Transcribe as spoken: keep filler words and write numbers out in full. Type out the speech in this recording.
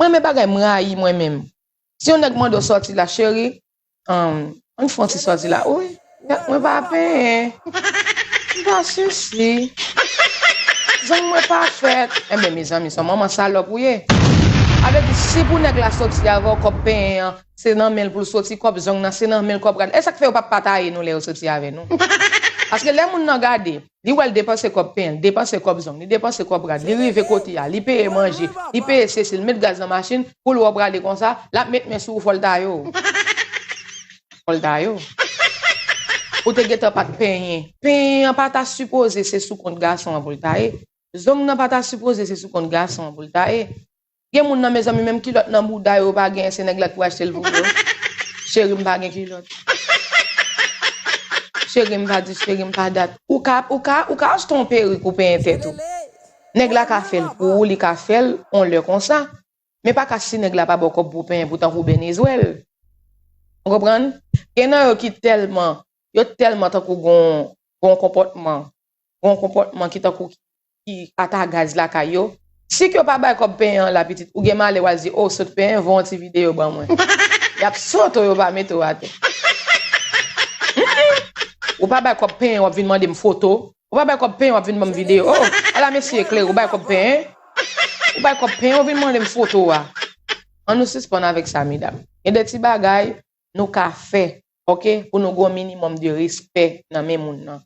Men bagay m rayi mwen menm. Si yon nèg mande w sòti la, cheri, um, ann fè yon ti sòti la. Wi, mwen pa penyen. M pa sisi. Zong mwen pa fèt. Enben, mezanmi, se yon manman salòp ou ye. Sa vle di, si pou nèg la sòti avè w, kòb penyen an, se nan men l pou l soti, kòb zong nan, se nan men l kòb rad. E sa k fè yo p ap pataye nou lè yo soti avè nou? Paske lè moun nan gade, li wè l depanse kòb penyen, li depanse kòb zong, li depanse kòb rad, li rive kote a, li peye manje, li peye sesi, li met gaz nan machin, pou l wè w prale konsa, l ap met men sou ou, fò l taye w. Fò l taye w. Ou te gentan pa t penyen. Penyen an pa ta sipoze se sou kont gason an pou l taye. Zong nan pa ta sipoze se sou kont gason an pou l taye. Gen moun nan, mezanmi, menm kilòt nan bouda yo pa gen, se nèg la ki pou achte l pou yo. Cheri, m pa gen kilòt. Cheri, m pa di, cheri, m pa dat. Ou ka, ou ka, ou ka achte yon perik ou penyen tèt ou. Nèg la ka fè l pou ou, li ka fè l yon lè konsa. Men pa ka si nèg la pa ba w kòb pou w penyen pou tankou Benizwèl. Ou konprann? Gen nan yo ki tèlman, yo tèlman tankou gon, gon konpòtman, gon konpòtman ki tankou ki, ki ata gaz lakay yo. Si ke yo pa bay kòb penyen an la pitit, ou gen malè w al di, "O, sot penyen, voye yon ti videyo ban mwen." Y ap sote w, yo pa mete w atè. Ou pa bay kòb penyen, w ap vin mande m foto. Ou pa bay kòb penyen, w ap vin ban m videyo. O, ala mesye eklere, ou bay kòb penyen. Ou bay kòb penyen, ou vin mande m foto a. Ann nou sispann avèk sa, medam. Gen de ti bagay nou ka fè, oke, pou nou gen yon minimòm de respè nan men moun nan.